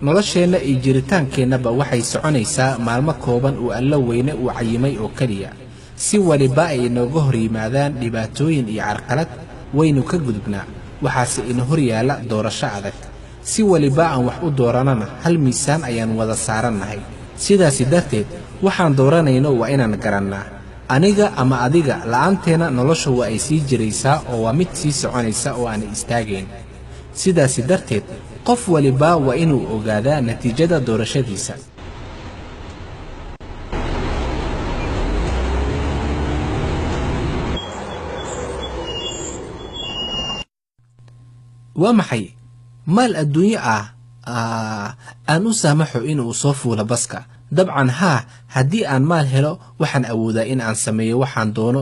Nolosheenna iyo jiritaankeennaba waxay soconaysaa maalmo kooban uu Alla weyne uu cayimay oo keliya. Si waliba ay inooga hor yimaadaan dhibaatooyin iyo carqalad, waynu ka gudubnaa, waxaase ina hor yaalla doorasho adag. Si waliba aan wax u dooranana, hal miisaan ayaan wada saarannahay. Sidaasi darteed waxaan dooranayno waa inaan garannaa. Aniga ama adiga la'aanteenna nolosha waa ay sii jiraysaa oo waa mid sii soconaysa oo aanay istaagayn. Sidaasi darteed qof waliba waa inuu ogaadaa natiijada doorashadiisa. Waa maxay maal adduunyo ah? Aan u saamaxo inuu soo fuulo baska. Dabcan haa, haddii aan maal helo waxaan awoodaa in aan sameeyo waxaan doono.